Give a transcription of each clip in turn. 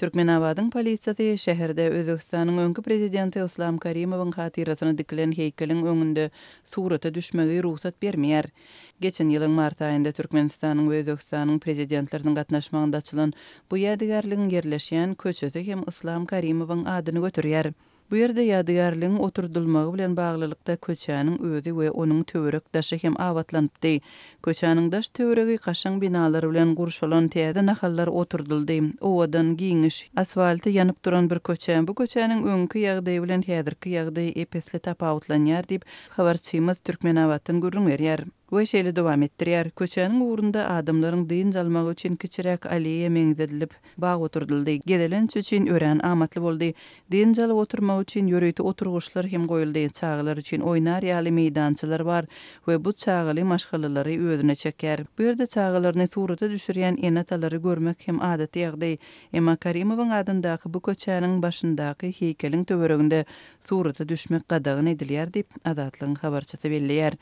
Türkmenabadyň polisiýasy şäherde Özbegistanyň öňki prezidenti Yslam Karimowyň hatyrasyna dikilen heýkeliň öňünde surata düşmegi rugsat bermeýär. Geçen ýylyň mart aýynda Türkmenistanyň we Özbegistanyň prezidentleriniň gatnaşmagynda açylan bu ýadygärligiň ýerleşýän köçesi hem Yslam Karimowyň adyny göterýär. Bu ýerde ýadygärligiň oturdylmagy bilen baglylykda köçäniň özi we onuň töwerek daşy hem abatlanypdy. Köçäniň daş-töweregi kaşaň binalar bilen gurşalan täze nahallar oturdyldy. Owadan, giňiş, asfalty ýanyp duran bir köçe. Bu köçäniň öňki ýagdaýy bilen häzirki ýagdaýy ep-esli tapawutlanýar diýip, habarçymyz Türkmenabatdan gürrüň berýär. We şeýle dowam etdirýär, Köçäniň ugrunda adamlaryň dynç almagy üçin kiçiräk alleýa meňzedilip, bag oturdyldy. Gezelenç üçin örän amatly boldy. Dynç alyp oturmak üçin ýörite oturgyçlar hem goýuldy. Çagalar üçin oýnar ýaly meýdançalar bar we bu çagaly maşgalalary özüne çekýär. Bu ýerde çagalaryny surata düşürýän ene-atalary görmek hem adaty ýagdaý. Emma Karimowyň adyndaky bu köçäniň başyndaky heýkeliň töwereginde surata düşmek gadagan edilýär diýip, Azatlygyň habarçysy belleýär.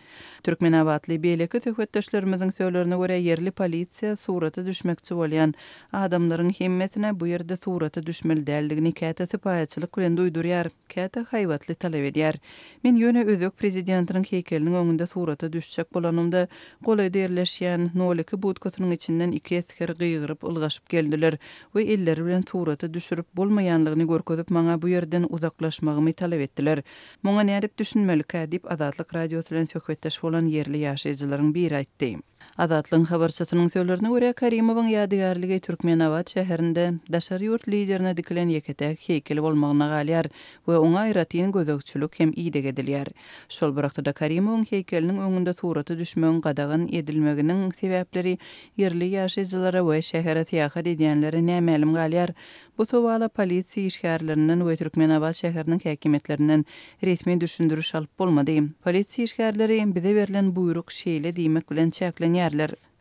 Türkmenabatly beýleki söhbetdeşlerimiziň sözlerine görä, ýerli polisiýa surata düşmekçi bolýan adamlaryň hemmesine bu ýerde surata düşmeli däldigini käte sypaýyçylyk bilen duýdurýar, käte haýbatly talap edýär. Men ýöne özbek prezidentiniň heýkeliniň öňünde surata düşjek bolanymda, golaýda ýerleşýän nol iki budkasynyň içinden iki esger gygyryp ylgaşyp geldiler we elleri bilen surata düşürip bolmaýanlygyny görkezip maňa bu ýerden uzaklaşmagymy talap etdiler. Muňa nädip düşünmelikä? diýip, Azatlyk Radiosy bilen söhbetdeş bolan ýerli ýaşaýjylaryň biri aýtdy. Azatlygyň habarçysynyň sözlerine görä, Karimowyň ýadygärligi Türkmenabat şäherinde daşary ýurt liderine dikilen ýeke-täk heýkel bolmagyna galýar we oňa aýratyn gözegçilik hem ideg edilýär. Şol bir wagtda-da Karimowyň heýkeliniň öňünde surata düşmegiň gadagan edilmeginiň sebäpleri ýerli ýaşaýjylara we şähere syýahat edýänlere nämälim galýar. Bu sowala polisiýa işgärlerinden we Türkmenabat şäheriniň häkimiýetlerinden resmi düşündiriş alyp bolmady. Polisiýa işgärleri bize berlen buýruk şeýle diýmek bilen çäklenýärler.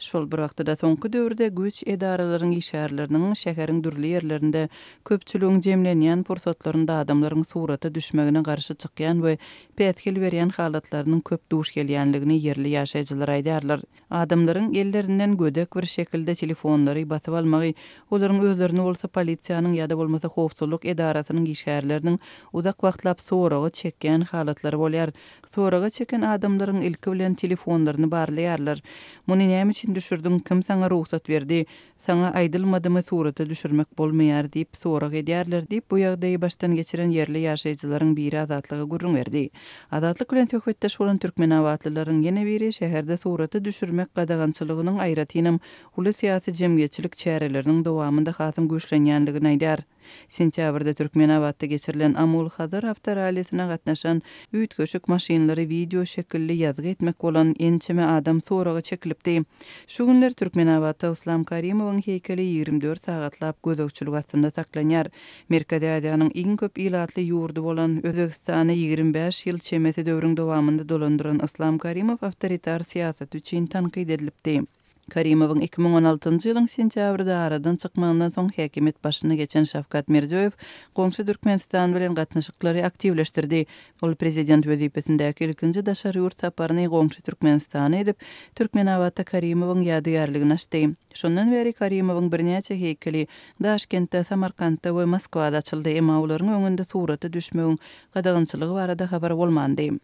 Şol bir wagtda-da soňky döwürde güýç edaralaryň işgärleriniň şäheriň dürli ýerlerinde köpçüligiň jemlenýän pursatlarynda adamlaryň surata düşmegine garşy çykýan we päsgel berýän halatlarynyň köp duş gelýänligini ýerli ýaşaýjylar aýdýarlar. Adamlaryň ellerinden gödek bir şekilde telefonlary basyp almagy, olaryň özlerini bolsa polisiýanyň ýa-da bolmasa howpsuzlyk edarasynyň işgärleriniň uzak wagtlap soraga çekýän halatlary bolýar. Soraga çeken adamlaryň ilki bilen telefonlaryny barlaýarlar. Muny näme üçin düşürdiň, kim saňa rugsat berdi? Saňa aýdylmadymy surata düşürmek bolmaýar diýip sorag edýärler diýip, bu ýagdaýy başdan geçiren ýerli ýaşaýjylaryň biri Azatlyga gürrüň berdi. Azatlyk bilen söhbetdeş bolan türkmenabatlylaryň ýene biri şäherde surata düşürmek gadagançylygynyň aýratynam uly syýasy-jemgyýetçilik çäreleriniň dowamynda hasam güýçlenýänligini aýdýar. Sentýabrda Türkmenabatda geçirilen Amul-Hazar awtorallisine gatnaşan, üýtgeşik maşynlary wideo şekilli ýazgy etmek bolan ençeme adam soraga çekilipdi. Şu günler Türkmenabatda Yslam Karimowyň heýkeli 24 sagatlap gözegçilik astynda saklanýar. Merkezi Aziýanyň iň köp ilatly ýurdy bolan Özbegistany 25 ýyl çemesi döwrüň dowamynda dolandyran Yslam Karimow awtoritar syýasaty üçin tankyt edilipdi. Karimowyň 2016-njy ýylyň sentýabrda aradan çykmagyndan soň häkimiýet başyna geçen Şawkat Mirziýoýew goňşy Türkmenistan bilen gatnaşyklary aktiwleşdirdi. Ol prezident wezipesindäki ilkinji daşary ýurt saparyny goňşy Türkmenistana edip, Türkmenabatda Karimowyň ýadygärligini açdy. Şondan bäri Karimowyň birnäçe heýkeli Daşkentde, Samarkantda we Moskwada açyldy, emma olaryň öňünde surata düşmegiň gadagançylygy barada habar bolmandy.